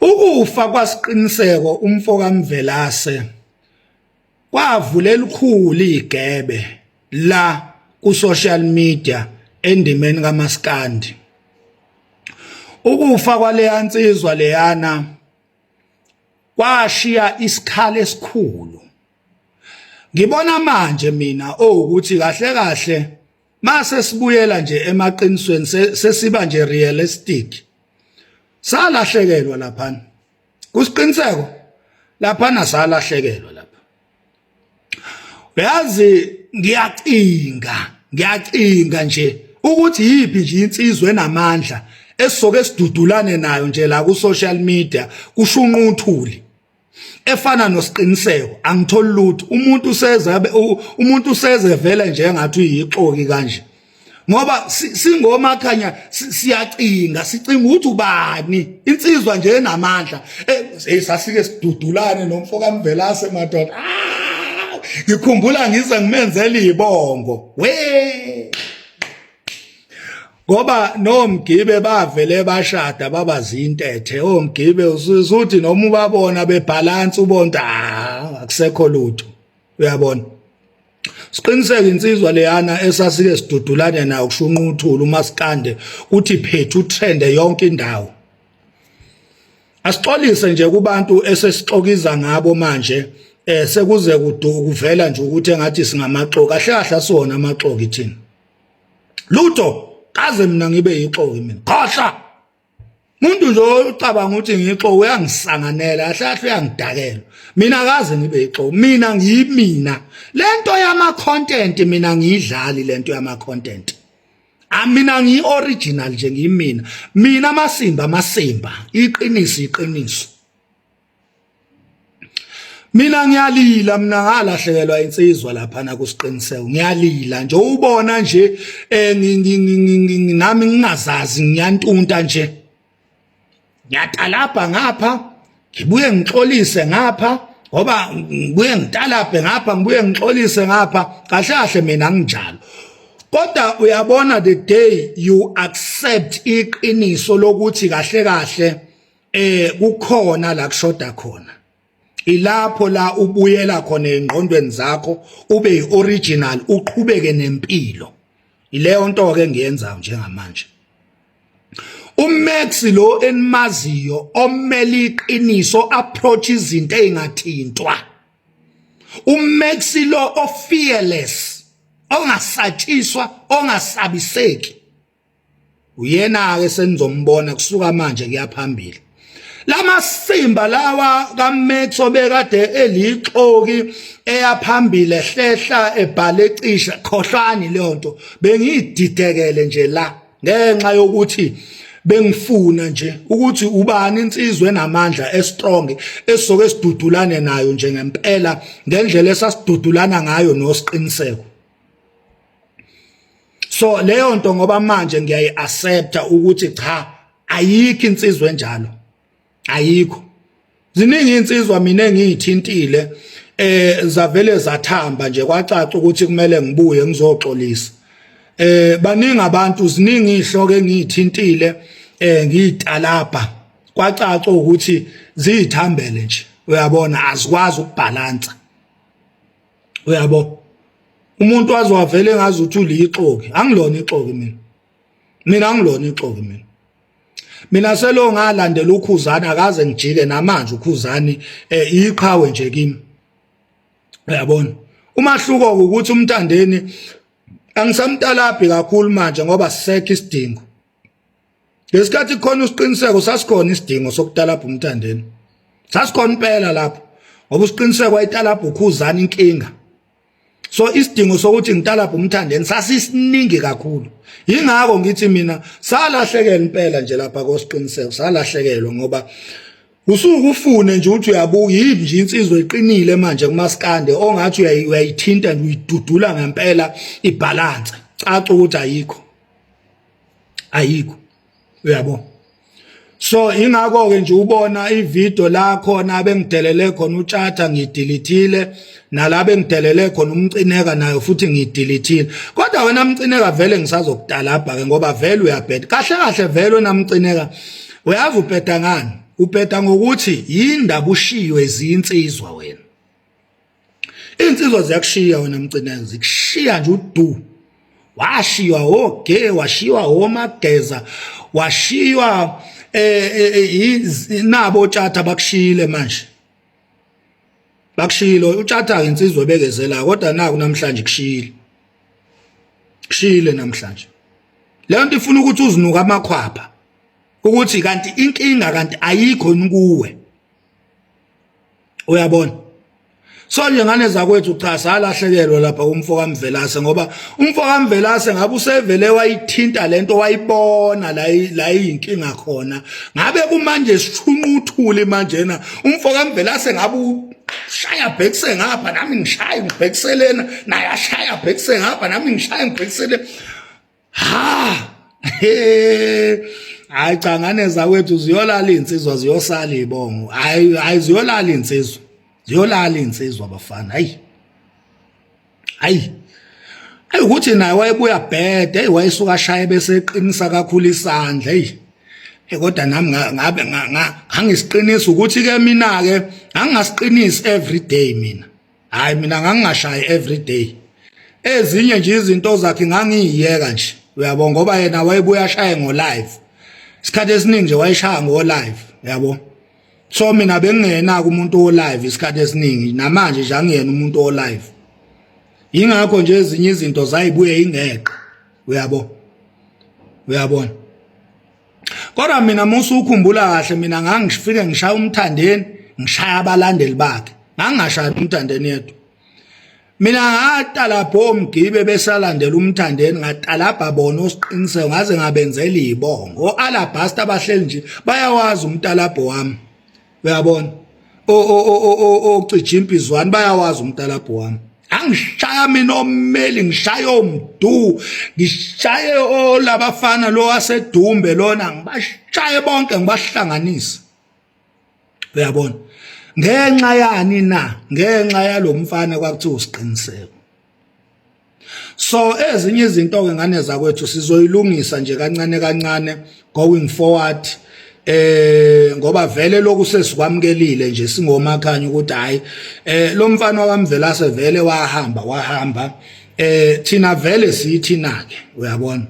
Ukufa kwaSiqiniseko umfo kaMvelase kwavula elikhulu igebe la ku social media endimeni kaMaskandi. Ukufa kwaleya nsizwa leyana kwashiya isikhala esikhulu. Ngibona manje mina owukuthi kahle kahle mase sibuyela nje emaqinisweni sesiba nje realistic. Salahlekelwa laphana. Kusiqiniseko laphana salahlekelwa lapha. Uyazi ngiyacinga, ngiyacinga nje ukuthi yiphi nje insizwe enamandla esisoke sidudulane nayo nje la ku social media kushunqa uthuli. Efana nosiqiniseko angitholi lutho umuntu useze umuntu useze vele nje engathi uyixoki kanje ngoba singomakhanya siyacinga sicinga ukuthi ubani insizwa nje enamandla eh sasike sidudulane nomfo kaMvelase madoda ah! Ngikhumbula ngize ngimenzele ibongo we ngoba nomgibe bavele bashada baba zintethe omgibe usuthi noma ubabona bebalance ubonta ah, akusekho lutho uyabona. Siqiniseke insizwa leyana esasike sidudulane nayo kushunqa uthuli umasikande kuthi phethu utrende yonke indawo. Asixolise nje kubantu esesixokiza ngabo manje eh sekuze kuvela nje ukuthi engathi singamaxoki kahle kahle asiwona amaxoki thina. Lutho kaze mina ngibe yixoki mina. Khohla. Umuntu nje ocabanga ukuthi ngixoki uyangisanganela kahle kahle uyangidakela. Mina kaze ngibe yixoki. Mina ngiyimina. Lento yama content mina ngiyidlali lento yama content. Amina ngiyi original nje ngiyimina. Mina amasimba amasimba, iqiniso iqiniso. Mina ngiyalila mina ngalahlekelwa insizwa lapha na kusiqiniseko ngiyalila nje ubona nje eh nami ngingazazi ngiyantunta nje ngiyatalabha ngapha ngibuye ngixolise ngapha ngoba ngibuye ngitalabhe ngapha ngibuye ngixolise ngapha kahle kahle mina nginjalo kodwa uyabona the day you accept iqiniso lokuthi kahle kahle eh kukhona la kushoda khona ilapho la ubuyela khona engqondweni zakho ube ioriginal uqhubeke nempilo ileyo nto ke ngiyenzayo njengamanje. UMax lo enimaziyo omele iqiniso approach izinto ezingathintwa. UMax lo ofearless ongasatshiswa ongasabiseki. Uyena ke senizombona kusuka manje kuyaphambili. Lamasimba lawa kaMax obekade elixoki eyaphambili ehlehla ebhale ecisha khohlwani leyo nto bengiyididekele nje la ngenxa yokuthi bengifuna nje ukuthi ubani insizwe enamandla estrong esoke sidudulane nayo nje ngempela ngendlela esasidudulana ngayo nosiqiniseko. So leyo nto ngoba manje ngiyayi-accepta ukuthi cha ayikho insizwa enjalo ayikho. Ziningi insizwa mina engiyithintile eh zavele zathamba nje kwacaca ukuthi kumele ngibuye ngizoxolisa. Eh baningi abantu ziningi ihloko engiyithintile eh ngiyitalabha kwacaca ukuthi ziyithambele nje uyabona azikwazi ukubhalansa uyabo. Umuntu waze wavele ngazi ukuthi ulixoki angilona ixoki mina. Mina angilona ixoki mina. Mina selo ngalandela ukhuzani akaze ngijike namanje ukhuzani eh iqhawe nje kimi. Uyabona umahluko ukuthi umntandeni angisamtalabhi kakhulu manje ngoba sisekho isidingo. Ngesikhathi khona usiqiniseko sasikhona isidingo sokutalabha umthandeni. Sasikhona impela lapho ngoba usiqiniseko wayitalabha ukhuzana inkinga. So isidingo sokuthi ngitalabha umthandeni sasisiningi kakhulu. Yingakho ngithi mina salahlekelwa impela nje lapha kosiqiniseko salahlekelwa ngoba usuke ufune nje ukuthi uyabuka yini nje insizwa eqinile manje kumaskande ongathi uyayithinta nje uyidudula ngempela ibalance caca ukuthi ayikho. Ayikho uyabo. So ingakho ke nje ubona ivideo la khona bengidelele khona utshatha ngidilithile nalabo engidelele khona umcineka nayo futhi ngidilithile kodwa wena mcineka vele ngisazokutalabha ke ngoba vele uyabheda kahle kahle vele wena mcineka uyazi ubheda ngani. Ubheda ngokuthi yindaba ushiywe zinsizwa wena. Insizwa ziyakushiya wena Mcineka, zikushiya nje udu. Washiywa oge, washiywa omageza, washiywa nabo otshatha bakushiyile manje. Bakushiyile utshatha insizwa ebekezela kodwa naku namhlanje kushiyile. Kushiyile namhlanje. Leyo nto ifuna ukuthi uzinuka amakhwapha. Ukuthi kanti inkinga kanti ayikho kuwe. Uyabona? So nje ngane zakwethu cha salahlekelwa lapha kumfo kaMvelase ngoba umfo kaMvelase ngabe usevele wayithinta lento wayibona la la inkinga khona ngabe kumanje sithunquthuli manjena umfo kaMvelase ngabe ushaya bhekise ngapha nami ngishaya ngibhekiselena naye ashaya bhekise ngapha nami ngishaya ngibhekisele ha hayi cha ngane zakwethu ziyolala insizwa ziyosala ibongo hayi hayi ziyolala insizwa ziyolala insizwa bafana hayi hayi ayi ukuthi naye wayebuya bhede hey wayesuka ashaye bese eqinisa kakhulu isandla hey kodwa nami ngabe ngangisiqinisa ukuthi ke mina ke ngangasiqinisi every day mina. Hayi mina ngangingashayi every day. Ezinye nje izinto zakhe ngangiyiyeka nje. Uyabo ngoba yena wayebuya ashaye ngo live. Isikhathi esiningi nje wayeshaya ngo live, uyabo. So mina bengingenaka umuntu o live isikhathi esiningi namanje nje angiyena umuntu o live. Ingakho nje ezinye izinto zayibuye ingeqe. Uyabo. Uyabona. Kodwa mina musu ukhumbula kahle mina ngangifike ngishaya umthandeni ngishaya abalandeli bakhe ngangashaya umthandeni yedwa mina ngatalabha omgibe besalandela umthandeni ngatalabha bona osiqiniseko ngaze ngabenzela izibongo oalabasta abahleli nje bayawazi umtalabho wami uyabona ocija impizwane bayawazi umtalabho wami angishaya mina ommeli ngishaye omdu ngishaye olabafana lo wasedumbe lona ngibashaye bonke ngibahlanganise uyabona ngenxa yani na ngenxa yalomfana kwakuthiwa usiqiniseko. So ezinye izinto ke ngane zakwethu sizoyilungisa nje kancane kancane going forward ngoba vele lokhu sesikwamukelile nje singomakhanya ukuthi hayi lo mfana wakamvelase vele wahamba wahamba thina vele sithina ke uyabona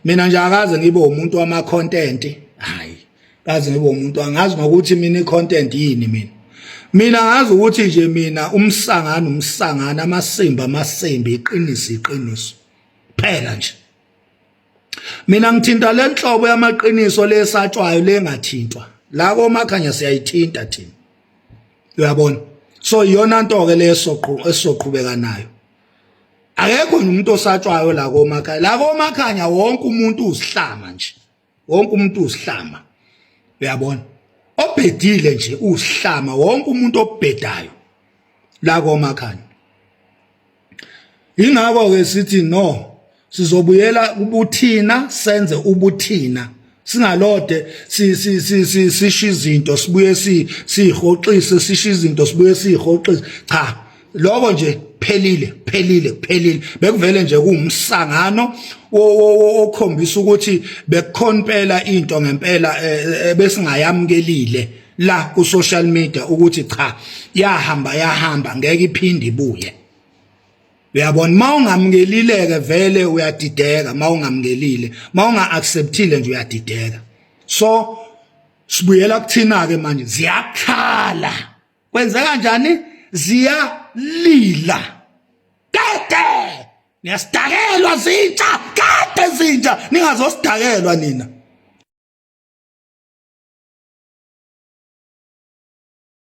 mina nje akaze ngibe umuntu wama content hayi kaze ngibe umuntu angazi nokuthi mina i-content yini mina mina ngazi ukuthi nje mina umsangano umsangano amasimba amasimba iqiniso iqiniso phela nje mina ngithinta lenhlobo yamaqiniso lesatshwayo lengathintwa la komakhanya siyayithinta thina uyabona so iyona nto ke leso esoqhubeka nayo akekho nje umuntu osatshwayo la komakhanya la komakhanya wonke umuntu usihlama nje wonke umuntu usihlama uyabona obhedile nje usihlama wonke umuntu obhedayo la komakhanya ingakho ke sithi no sizobuyela kubuthina senze ubuthina singalode si si si si sisho izinto sibuye si sihoxise sisho izinto sibuye sihoxise cha lokho nje phelile phelile phelile bekuvele nje kuwumsangano okhombisa ukuthi bekukhona impela into ngempela ebesingayamukelile la ku social media ukuthi cha yahamba yahamba ngeke iphinde ibuye uyabona mawungamukelileke vele uyadideka mawungamukelile mawunga acceptile nje uyadideka so sibuyela kuthina ke manje ziyakhala kwenzeka kanjani ziyalila kade niyasidakelwa zintsha kade zintsha ningazosidakelwa nina.